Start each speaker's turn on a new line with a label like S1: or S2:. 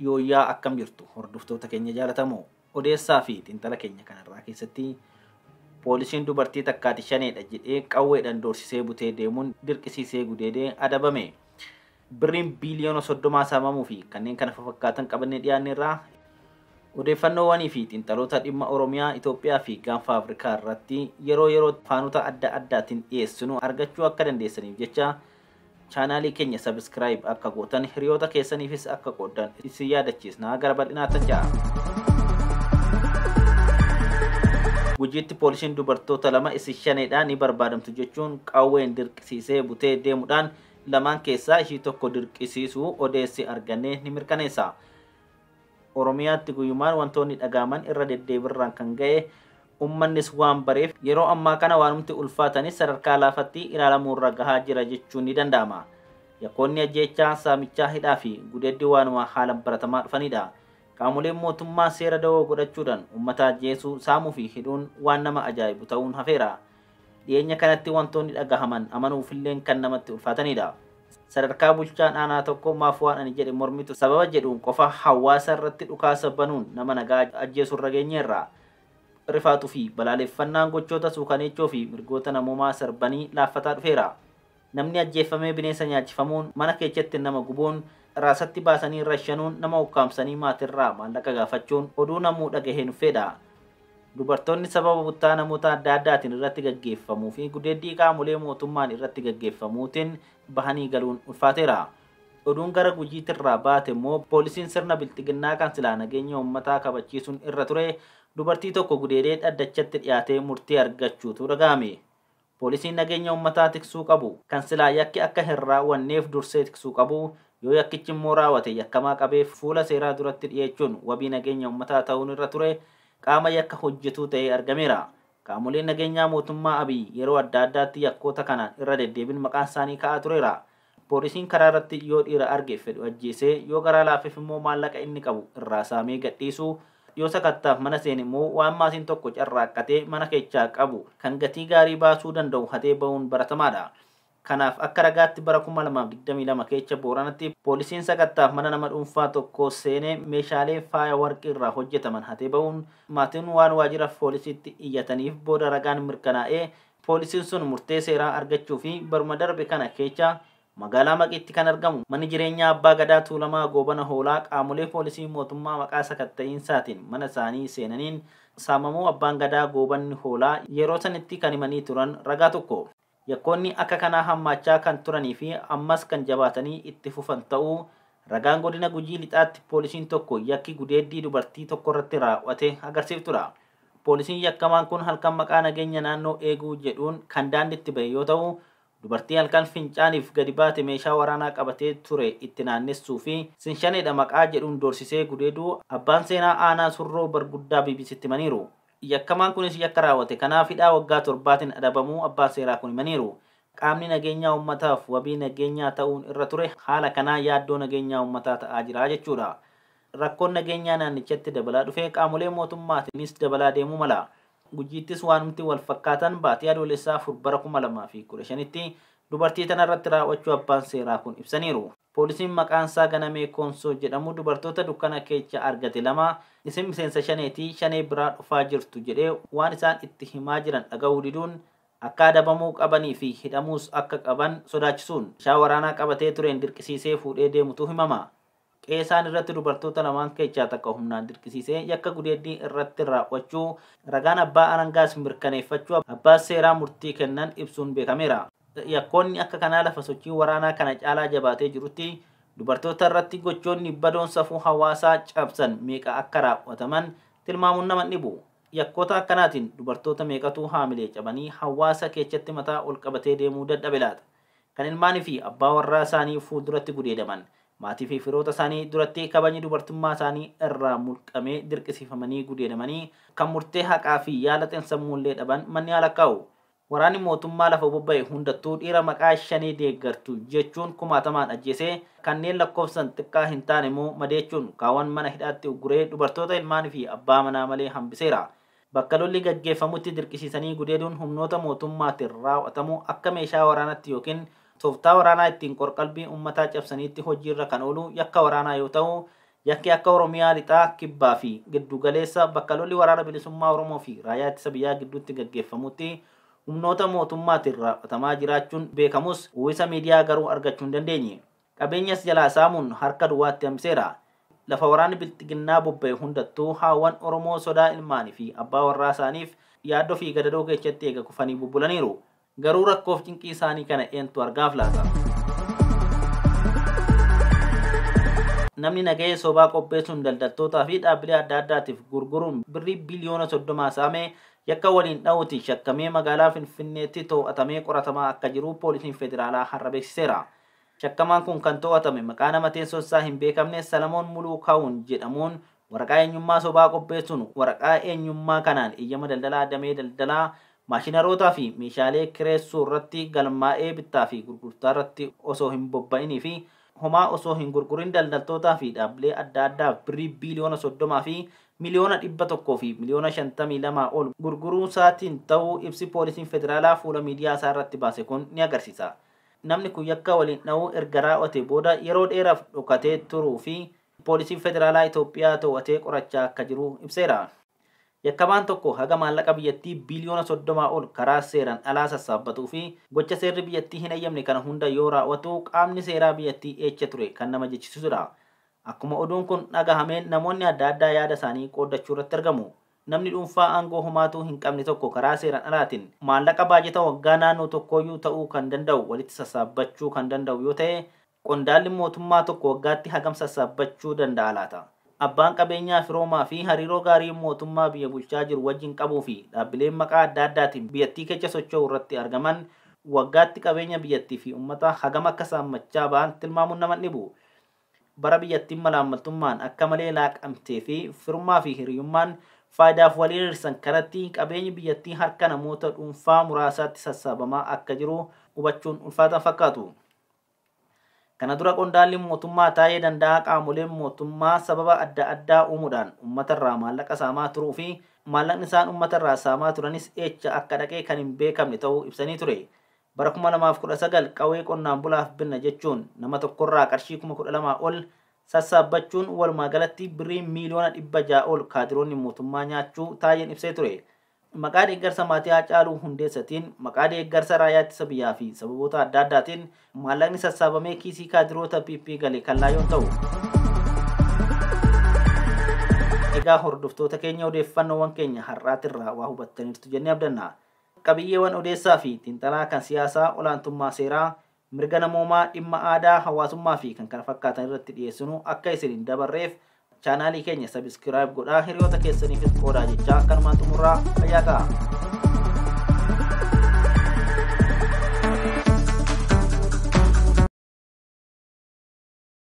S1: Yooyyaa akkam jirtu hordoftoota keenya jaalatamoo odeessaa fi xiinxala keenya kanarraa keessatti poolisiin dubartii takkaati shaneedha jedhee qawweedhaan doorsisee butee deemuun dirqisiisee gudeedee adabame. Birriin biiliyoona 30 saamamuu fi kanneen kana fakkaatan qabannee dhiyaanneerraa odeeffannoowwanii fi xiinxaloota dhimma Oromiyaa, Itoophiyaa fi gaanfa Afrikaa irratti yeroo yeroo faanota adda addaatiin dhiyeessinu argachuu akka dandeessaniif jecha chaanaalii keenya subscribe akka gootan hiriyoota keessaniifis akka qooddan isin yaadachiisna. Gara bal'inaatti ja'a. Gujiitti poolisiin dubartoota lama isin shaneedhaan ni barbaadamtu jechuun qawween dirqisiisee butee deemuudhaan lamaan keessaa ishii tokko dirqisiisuu odeessi argannee ni mirkaneessa. Oromiyaatti guyyumaan wantoonni dhagaaman irra deddeebirraan kan ga'e uummannis waan bareef yeroo ammaa kana waanumti ulfaatanis sadarkaa laafatti ilaalamuurra gahaa jira jechuun ni danda'ama. Yakkoonni ajjeechaa, saamichaa, hidhaa fi gudeeddi waanuma haalaan baratamaa dhufanidha. Qaamoleen mootummaa seera dawoo godhachuudhaan uummata ajjeesuu, saamuu fi hidhuun waan nama ajaa'ibu ta'uun hafeera. Dhiyeenya kanatti wantoonni dhagahaman amanuufillee kan namatti ulfaatanidha. Sadarkaa bulchaan aanaa tokko maaf waan ani jedhe mormitu sababa jedhuun qofa hawaasa irratti dhukaasa banuun nama nagaa ajjeesurra geenyeerra. Rifaatuu fi balaaleffannaan gochoota suukaneechoo fi mirgoota namoomaa sarbanii laaffataa dhufeera. Namni ajjeeffamee bineensa nyaachifamuun, mana keessatti nama gubuun, raasatti baasanii rashanuun, nama ukkaamsanii maatirraa maallaqa gaafachuun oduu namuu dhagahee nufeedha. Dubartoonni sababa buttaa namoota adda addaatiin irratti gaggeeffamuu fi gudeeddii qaamolee mootummaan irratti gaggeeffamuutiin bahanii galuun ulfaateera. Oduun gara Gujiitirraa baate immoo poolisiin sirna bilxiginnaa kan silaa nageenya uummataa kabachiisuun irra ture dubartii tokko gudeedee dhaddachatti dhiyaatee murtii argachuutu dhaga'ame. Poolisiin nageenya uummataa tiksuu qabu kan silaa yakki akka hin raawwanneef dursee tiksuu qabu yoo yakkichi immoo raawwate yakkamaa qabee fuula seeraa duratti dhiyeechuun wabii nageenya uummataa ta'uun irra ture qaama yakka hojjetuu ta'ee argameera. Qaamoleen nageenyaa mootummaa Abiy yeroo adda addaatti yakkoota kanaan irra deddeebiin maqaan isaanii ka'aa tureera. Poolisiin karaa irratti yoo dhiira arge fedhu ajjeesee yoo garaa laafeef immoo maallaqa inni qabu irraa saamee gadhiisuu yoo sakattaaf mana seene immoo waan maatiin tokko carraaqqatee mana keessaa qabu kan gatii gaarii baasuu danda'u hatee ba'uun baratamaadha. Kanaaf akka ragaatti bara 2022 keessa Booranatti poolisiin sakattaaf mana nama dhuunfaa tokko seenee meeshaalee faaya warqii irraa hojjetaman hatee ba'uun maatiin waan waajjira poolisiitti iyyataniif booda ragaan mirkanaa'ee poolisiin sun murtee seeraa argachuu fi baruma darbe kana keessa magaalaa Maqiitti kan argamu manni jireenyaa Abbaa Gadaa Tuulamaa Goobana Hoolaa qaamolee poolisii mootummaa maqaa sakatta'iinsaatiin mana isaanii seenaniin saamamuu Abbaan Gadaa Goobanni Hoolaa yeroo sanitti kan himanii turan ragaa tokko. Yakkoonni akka kanaa hammaachaa kan turanii fi ammas kan jabaatanii itti fufan ta'uu ragaan godina Gujii lixaatti poolisiin tokko yakki gudeeddii dubartii tokko irratti raawwate agarsiiftudha. Poolisiin yakkamaan kun halkan maqaa nageenya naannoo eeguu jedhuun kan daandiitti ba'e yoo ta'u dubartii halkan fincaaniif gadi baate meeshaa waraanaa qabatee ture itti naannessuu fi sinshaneedha maqaa jedhuun doorsisee gudeeduu abbaan seenaa aanaa Surroo Barguddaa BBCtti himaniiru. Yakkamaan kunis yakka raawwate kanaaf hidhaa waggaa 7 adabamuu abbaan seeraa kun himaniiru. Qaamni nageenyaa uummataaf wabii nageenyaa ta'uun irra ture haala kanaa yaaddoo nageenyaa uummataa ta'aa jira jechuudha. Rakkoon nageenyaa naannichatti dabalaa dhufee qaamolee mootummaatiinis dabalaa deemuu mala. Gujiittis waanumti wal fakkaatan baatii adoolessaa 4 bara 2015tti dubartii tanarratti raawwachuu abbaan seeraa kun ibsaniiru. Poolisiin maqaan isaa Ganamee Koonsoo jedhamu dubartoota dukkana keessa argate lama isin miseensa shaneetii shanee biraa dhufaa jirtu jedhee waan isaan itti himaa jiran dhaga'uu diduun akka adabamuu qabanii fi hidhamuus akka qaban sodaachisuun meeshaa waraanaa qabatee tureen dirqisiisee fuudhee deemutu himama. Qeesaan irratti dubartoota lamaan keessaa takka humnaan dirqisiisee yakka gudeeddii irratti raawwachuu ragaan abbaa alangaas mirkaneeffachuu abbaa seeraa murtii kennan ibsuun beekameera. Yakkoonni akka kanaa lafa sochii waraanaa kana caalaa jabaatee jirutti dubartoota irratti gochoonni badoon safuu hawaasaa cabsan meeqa akka raawwataman tilmaamuun nama dhibu. Yakkoota akkanaatiin dubartoota meeqatu haamilee cabanii hawaasa keessatti mataa ol qabatee deemuu dadhabe laata? Kan ilmaanii fi abbaa warraa isaanii fuulduratti gudeedaman, maatii fi firoota isaanii duratti kabajni dubartummaa isaanii irraa mulqamee dirqisiifamanii gudeedamanii kan murtee haqaa fi yaala xiinsammuullee dhaban manni haala kaa'u. Waraanni mootummaa lafa bobba'e hundattuu dhiira maqaa shanii deeggartu jechuun kumaatamaan ajjeesee kanneen lakkoofsan xiqqaa hin taane immoo madeechuun kaawwan mana hidhaatti ugguree dubartoota ilmaanii fi abbaa manaa malee hambiseera. Bakka lolli gaggeeffamutti dirqisiisanii gudeeduun humnoota mootummaatiin raawwatamu akka meeshaa waraanaatti yookiin tooftaa waraanaa ittiin qorqalbii uummataa cabsaniitti hojiirra kan oolu yakka waraanaa yoo ta'u Yakki akka Oromiyaa lixaa, kibbaa fi giddugaleessa bakka lolli waraana bilisummaa Oromoo fi raayyaa ittisa biyyaa gidduutti gaggeeffamutti humnoota mootummaatiin raawwatamaa jiraachuun beekamus uwwisa miidiyaa garuu argachuu hin dandeenye. Qabeenyas jalaa saamuun harka duwwaatti hambiseera. Lafa waraanni bilxiginnaa bobba'e hundattuu haawwan Oromoo sodaa ilmaanii fi abbaa warraa isaaniif yaaddoo fi gadadoo keessatti eega kufanii bubbulaniiru. Garuu rakkoof cinqii isaanii kana eentu argaaf laata? Namni nagahee sobaa qopheessuun daldaltootaa fi dhaabbilee adda addaatiif gurguruun birrii biliyoona 30 saame yakka waliin dha'uutiin shakkamee magaalaa Finfinneetti to'atamee qoratamaa akka jiru poolisiin federaalaa har'a beeksiseera. Shakkamaan kun kan to'atame maqaa nama teessoo isaa hin beekamne Salamoon Muluu Kaawun jedhamuun waraqaa eenyummaa sobaa qopheessuun waraqaa eenyummaa kanaan eeyyama daldalaa damee daldalaa maashinarootaa fi meeshaalee kireessuu irratti galmaa'ee bittaa fi gurgurtaa irratti osoo hin bobba'inii fi homaa osoo hin gurgurin daldaltootaa fi dhaabbilee adda addaaf birrii biliyoona 30 fi miliyoona 100 fi miliyoona 52 ol gurguruu isaatiin ta'uu ibsi poolisiin federaalaa fuula miidiyaa isaa irratti baase kun ni agarsiisa. Namni kun yakka waliin dha'uu erga raawwate booda yeroo dheeraaf dhokatee turuu fi poolisiin federaalaa Itoophiyaa to'atee qorachaa akka jiru ibseera. Yakkamaan tokko haga maallaqa biyyattii biliyoona 30 ol karaa seeraan alaa sassaabbatuu fi gocha seerri biyyattii hin eeyyamne kana hunda yoo raawwatu qaamni seeraa biyyattii eecha ture kan nama jechisisudha. Akkuma oduun kun dhagahameen namoonni adda addaa yaada isaanii qooddachuu irratti argamu. Namni dhuunfaa aangoo homaatuu hin qabne tokko karaa seeraan alaatiin maallaqa baajata waggaa naannoo tokkooyyuu ta'uu kan danda'u walitti sassaabbachuu kan danda'u yoo ta'e qondaalli mootummaa tokko waggaatti hagam sassaabbachuu danda'a laata? Abbaan qabeenyaa firoomaa fi hariiroo gaarii mootummaa biyya bulchaa jiru wajjin qabuu fi dhaabbileen maqaa adda addaatiin biyyattii keessa socho'u irratti argaman waggaatti qabeenya biyyattii fi uummata hagam akka saammachaa ba'an tilmaamuun nama dhibu. Bara biyyattiin malaammaltummaan akka malee laaqamtee fi firummaa fi hiriyummaan faayidaaf waliin hirsan kanatti qabeenyi biyyattii harka namoota dhuunfaa muraasaatti sassaabamaa akka jiru hubachuun ulfaataa fakkaatu. Kana dura qondaalli mootummaa taa'ee danda'a qaamoleen mootummaa sababa adda addaa uumuudhaan uummatarraa maallaqa saamaa turuu fi maallaqni isaan uummatarraa saamaa turanis eecha akka dhaqee kan hin beekamne ta'uu ibsanii ture. Bara 2019 qawwee qonnaan bulaaf binna jechuun nama tokkorraa qarshii 12,000 ol sassaabbachuun walumaa galatti birrii miiliyoona 600 ol kaadiroonni mootummaa nyaachuu taa'een ibsee ture. Maqaa deeggarsa maatii Haacaaluu Hundeessatiin, maqaa deeggarsa raayyaa ittisa biyyaa fi sababoota adda addaatiin maallaqni sassaabamee kiisii kaadiroota PP gale kan laayyoon ta'u. Egaa hordoftoota keenya odeeffannoowwan keenya har'aatirraa waa hubattaniirtu jennee abdanna. Qabiyyeewwan odeessaa fi xiinxalaa kan siyaasaa, olaantummaa seeraa, mirga namoomaa, dhimma aadaa, hawaasummaa fi kan kana fakkaatan irratti dhiyeessinu akka isin hin dabarreef chaanaalii keenya sabiskiraayib godhaa hiriyoota keessaniifis qoodaa jechaa kanumaan xumurraa fayyaa ta'a.